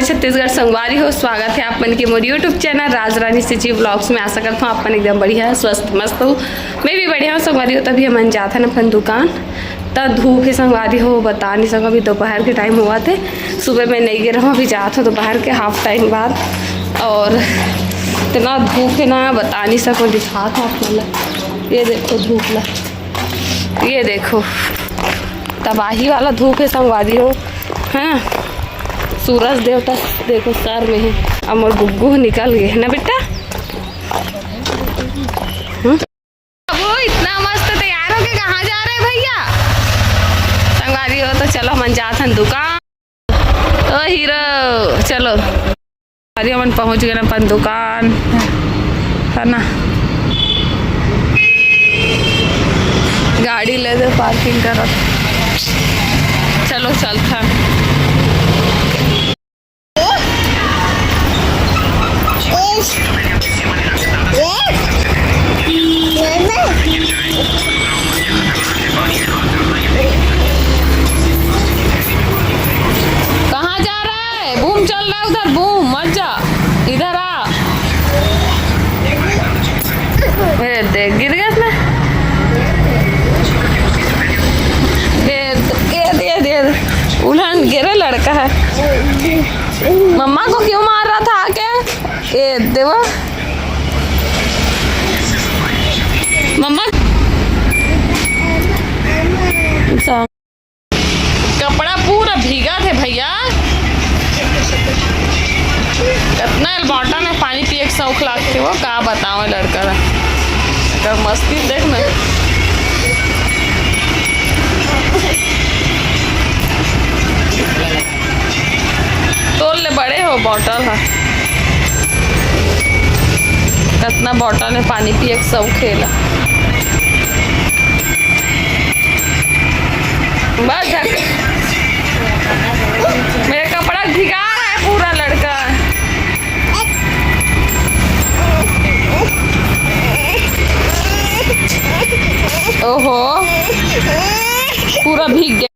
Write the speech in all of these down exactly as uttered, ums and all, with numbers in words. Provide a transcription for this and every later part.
छत्तीसगढ़ संगवारी हो, स्वागत है आप मन के मोर YouTube चैनल राज रानी सिची व्लॉग्स में। आशा करता हूँ आप मन एकदम बढ़िया, स्वस्थ, मस्त हो। मैं भी बढ़िया हूँ संगवारी हो। तभी हमन जाथन अपन दुकान, त धूप है संगवारी हो, बता नहीं सको। अभी दोपहर के टाइम हुआ थे, सुबह मैं नहीं गे रहूँ, अभी जात हूँ दोपहर के हाफ टाइम बाद। और इतना धूप है ना, बता नहीं सको, दिखात हूँ आप मन ला। ये देखो धूप ला, ये देखो तबाही वाला धूप है संगवारी हो, है ना। सूरज देवता देखो सर में है, अब मोर गुग्गू निकल गए है ना बेटा। हम्म? बाबू इतना मस्त तैयार होके कहाँ जा रहे हैं भैया? संगवारी हो तो चलो हमन जाथन दुकान। ओ हीरो चलो। अरे हमन पहुँच गए अपन दुकान, है ना। गाड़ी ले दे पार्किंग करत। चलो चलथन। कहाँ जा रहा है? बूम चल रहा है उधर, बूम, मत जा, इधर आ। ए, देख, गिर गया इसमें। ए, ए, ए, ए, उलहन गिरे लड़का है। मम्मा को क्यों मार रहा था आके? ए, देवा। मम्मा। कपड़ा पूरा भीगा थे भैया। कितना एल्बर्टा में पानी पिए के शौक लागथे, वो का बताओ लड़का ला। एकर मस्ती देख ना। तोल ले बड़े हो बॉटल है। कितना बॉटल में पानी पिए के शौक हे ला। बस ढक। मेरा कपड़ा भिगा रहा है पूरा लड़का। ओहो, पूरा भीग गया।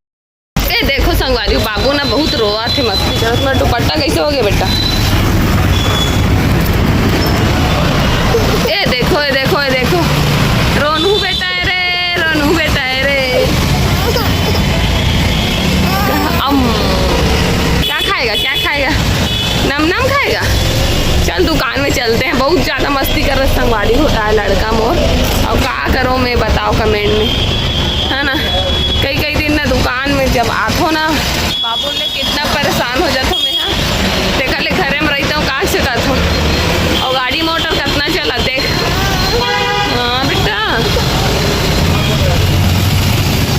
ए देखो संगवारी, बाबू ना बहुत रोवा थे, मस्ती करत। मेरा दुपट्टा कैसे हो गया बेटा? ए देखो, ए देखो, ए देखो, रोनू बेटा है रे, रोनू बेटा है रे। अम, क्या खाएगा, क्या खाएगा? नम नम खाएगा। चल दुकान में चलते हैं, बहुत ज्यादा मस्ती कर रहे संगवारी हो रहा है लड़का मोर। और का करो मैं, बताओ कमेंट में, है ना। कई कई दिन ना दुकान में जब आथो ना, बाबू ले कितना परेशान हो जाथो मैं, हाँ। देखा ले घरे में रहता हूँ, का से करथो। और गाड़ी मोटर कितना चला देख। हाँ बेटा,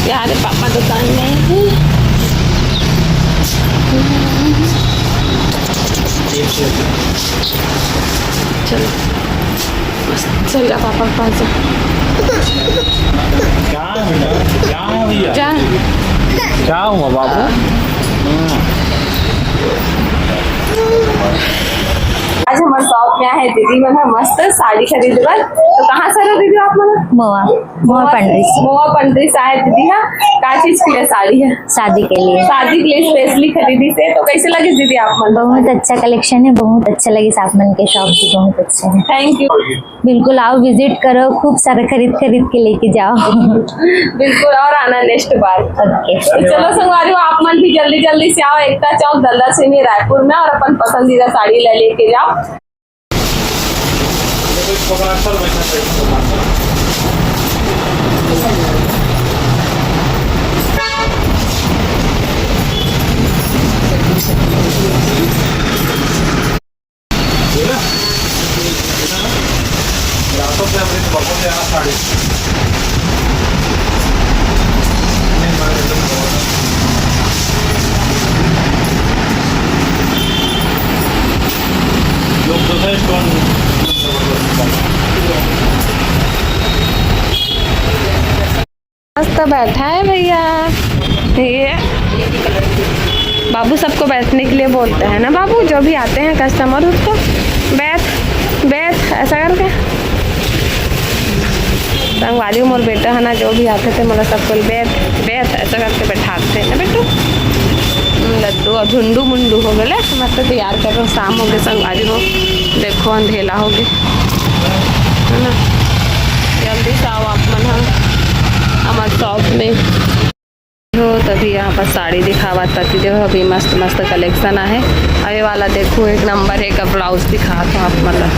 यार पापा दुकान में हैं। चलो। बस, चल जा पापा के पास जा। क्या है बेटा? क्या है भैया? जा। क्या हुआ बाबू? आज हमर शॉप में आए दीदी मन ह मस्त साड़ी खरीदे बर। तो कहाँ से हो दीदी आप मन? मोवा, मोवा पंडरी से। मोवा पंडरी से आए दीदी हा। का चीज के लिए साड़ी है? शादी के लिए। शादी के लिए स्पेशली खरीदी से। तो कैसे लगे दीदी आप मन? बहुत अच्छा कलेक्शन है, बहुत अच्छा लगे आप मन के शॉप भी बहुत अच्छा है। Thank you. बिल्कुल आओ, विजिट करो, खूब सारा खरीद खरीद के लेके जाओ। बिल्कुल, और आना नेक्स्ट बार। ओके। तो चलो संगवारी हो, आप मन भी जल्दी जल्दी से आओ एकता चौक दलदल सिमी रायपुर में और अपन पसंदीदा साड़ी ले लेके जाओ। मस्त बैठा है भैया। ये बाबू सबको बैठने के लिए बोलते हैं ना बाबू, जो भी आते हैं कस्टमर उसको बैठ, बैठ ऐसा करके। संगवारी मोर बेटा है ना, जो भी आते थे मतलब सबको बैठ, बैठ ऐसा करके बैठाते हैं ना बेटू। हम्म, लड्डू अउ झुंडू मुंडू हो गए, मस्त तैयार कर रहे हो। शाम हो गए संगवारी हो, देखो अंधेला हो गए, है ना। जल्दी से आओ आप मन ह हमारे शॉप में। हो तभी यहाँ पर साड़ी दिखावत पति देव, अभी मस्त मस्त कलेक्शन आहे। अभी वाला देखो एक नंबर है का ब्लाउज दिखात हो आप मन ला।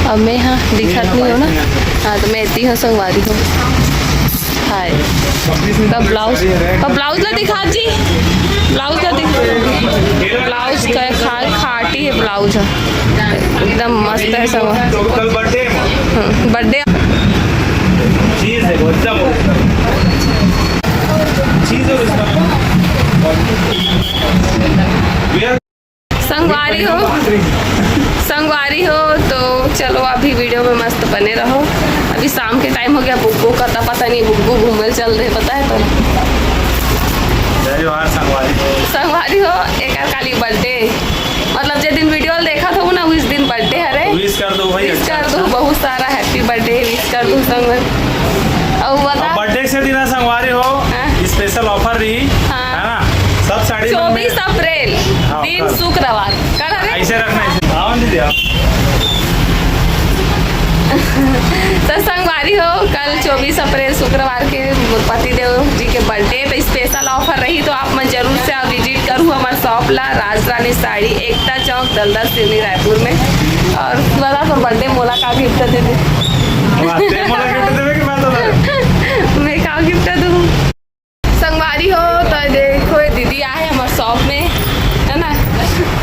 अब मैं हाँ दिखत नहीं हो ना, हाँ तो मैं इतनी हूँ संगवारी हूँ। हाय। तो ब्लाउज, तो ब्लाउज ला दिखा जी, ब्लाउज ला दिखा। ब्लाउज का खा खाटी है ब्लाउज, एकदम मस्त है सब। कल बर्थडे है। हम्म, बर्थडे। चीज है वो, एकदम। चीज है उसका। संगवारी हो, संगवारी हो तो चलो अभी वीडियो में मस्त बने रहो। अभी शाम के टाइम हो गया, बुग्गू का तो पता नहीं, बुग्गू घूमल चल रहे, पता है तो। जय जोहार संगवारी हो। संगवारी हो, एक काली बर्थडे, मतलब जे दिन वीडियो देखा था ना, उस दिन बर्थडे हरे। विश कर दो भाई, विश कर दो, बहुत सारा हैप्पी बर्थडे विश कर दो संगवारी। और बता, बर्थडे से दिन संगवारी हो, हाँ। स्पेशल ऑफर रही, हाँ। है ना? सब साड़ी चौबीस अप्रैल, हाँ, दिन शुक्रवार। ऐसे रखना है। तो संगवारी हो, कल चौबीस अप्रैल शुक्रवार के पतिदेव जी के बर्थडे, तो स्पेशल ऑफर रही, तो आप मन जरूर से विजिट करू हमारे शॉप ला, राजरानी साड़ी, एकता चौक, दलदल सिवनी, रायपुर में। और बता तो बर्थडे मोला का गिफ्ट दे दे। मैं का गिफ्ट दूँ? संगवारी हो तो देखो, ये दीदी आहे हमारे शॉप में, है ना,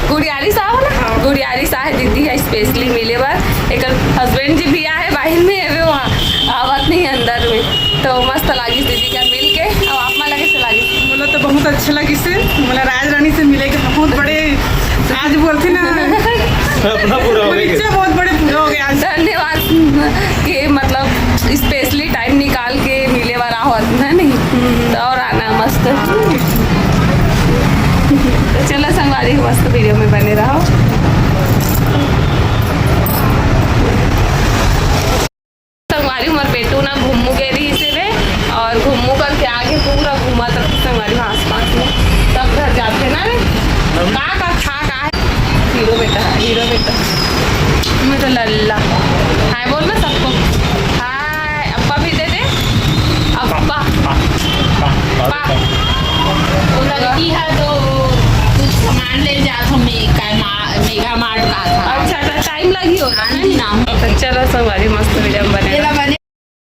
गुड़ियारी साहब ना, गुड़ियारी साहब दीदी है स्पेशली मिले बर। एक हस्बैंड जी भी आहे बाहिर में, अभी वहाँ आवत नहीं अंदर में। तो मस्त लागिस दीदी का मिल के। अब आप मन ला कैसे लागिस? मोला तो बहुत अच्छा लगिस, मोला राजरानी से मिले के बहुत बड़े, आज बोलते ना, सपना पूरा हो गया। इच्छा बहुत बड़े पूरा हो गया आज। धन्यवाद के मतलब स्पेशली टाइम निकाल के मिले वाला हो, है नहीं? तो और आना मस्त। तो चलो संगवारी, मस्त वीडियो में बने रहो। संगवारी, हमार बेटू ना घुम्मू गे रही से रे, और घुम्मू करके आगे पूरा घूमत रही संगवारी आसपास में, तब घर जाते ना रे। का का खा का है? हीरो बेटा, हीरो बेटा। मैं तो लल्ला। हाय बोल ना सबको। हाय, अप्पा भी दे दे। अप्पा। पा। वो लड़की है तो कुछ सामान ले जात हो, मे-, का मा-, मेगा मार्ट का था। अच्छा, तो टाइम लगी होगा, हाँ है जी, ना? हाँ। तो चलो संगवारी, मस्त वीडियो में बने। ये ला बने।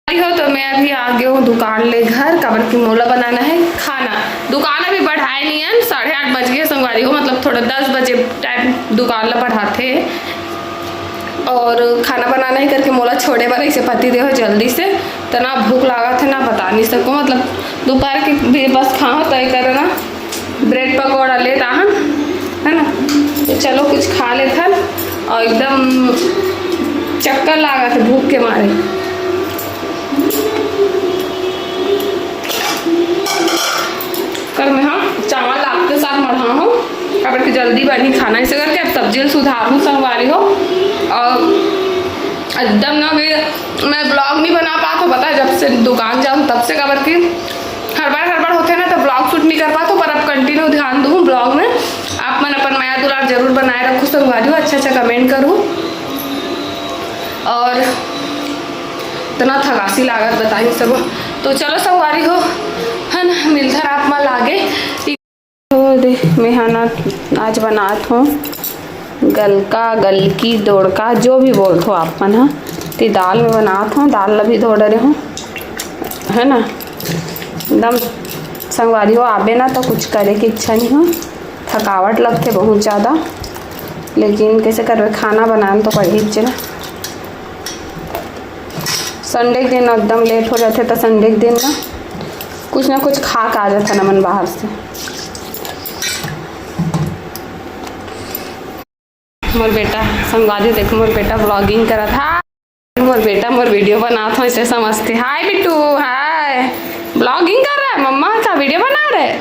हो तो मैं अभी आ गई हूँ दुकान ले घर, काबर की मोला बनाना है खाना। दुकान अभी बढ़ाए नहीं है, साढ़े आठ बज गए संगवारी हो, मतलब थोड़ा दस बजे टाइम दुकान ला बढ़ाते। और खाना बनाना है करके मोला छोड़े बर ऐसे पति देव जल्दी से, तना भूख लागत है ना बता नहीं सकूँ, मतलब दोपहर के भी बस खाओ तय कर ना। ब्रेड पकौड़ा लेत आहन, है ना? तो चलो कुछ खा लेथन। और एकदम चक्कर लागत है भूख के मारे। कल मैं हाँ चावल लाग के साथ मढ़ा हूँ, काबर कि जल्दी बनी खाना, ऐसे करके अब सब्जी ल सुधार हूँ संगवारी हो। और एकदम ना भी मैं ब्लॉग नहीं बना पात हूँ, पता है, जब से दुकान जाऊँ तब से, काबर कि हड़बड़ हड़बड़ होथे ना, तो ब्लॉग शूट नहीं कर पात हूँ, पर अब कंटिन्यू ध्यान दूँ ब्लॉग में। आप मन अपन मया दुलार जरूर बनाए रखू संगवारी हो, अच्छा अच्छा कमेंट करू। और इतना थकासी लागत बताई सब। तो चलो संगवारी हो, है ना, मिलथन आप मन आगे। तो दे, मैं हा ना आज बनात हूँ गलका, गलकी, दोड़का, जो भी बोलथो आप मन हा। ते दाल में बनात हूँ, दाल ला भी धो डरे हूँ, है ना। एकदम संगवारी हो, आबे ना तो कुछ करे के इच्छा नहीं हो, थकावट लगथे बहुत ज़्यादा, लेकिन कैसे करबे, खाना बनाए तो पड़ही च ना। संडे के दिन एकदम लेट हो जाथे, तो संडे के दिन ना कुछ ना कुछ खा के आ जाथन हमन बाहर से। मोर बेटा संगवारी, देखो मोर बेटा vlogging करत हे। मोर बेटा मोर वीडियो बनात हो, ऐसे समझते। हाय बिट्टू, हाय। Vlogging कर रहा है मम्मा का, वीडियो बना रहे।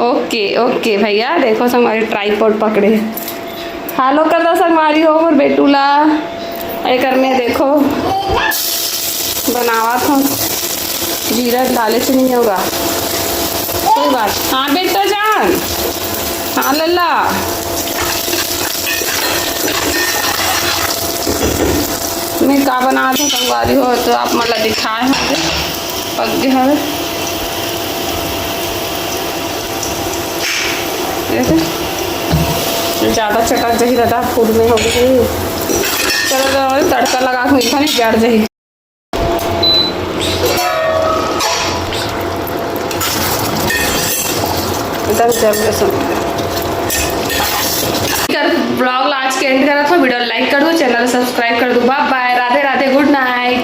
ओके ओके भैया, देखो संगवारी ट्राइपॉड पकड़े। हेलो कर दो संगवारी हो मोर बेटू ला। एकर में देखो बनावत हूँ, जीरा डाले से नहीं होगा। कोई बात। हाँ बेटा जान, हाँ लल्ला। मैं का बनावत हूँ संगवारी हो, तो आप मन ला दिखाए हवे, पक गे हवे। देखो, ज्यादा चटक जही रहता, फूड में हो गई। चलो, तो तड़का लगा के मिलता नहीं, जड़ जही। एकदम जम के सुन। कर ब्लॉग ला आज के एंड करत हो। वीडियो लाइक कर दो, चैनल सब्सक्राइब कर दो। बाय बाय, राधे राधे, गुड नाइट।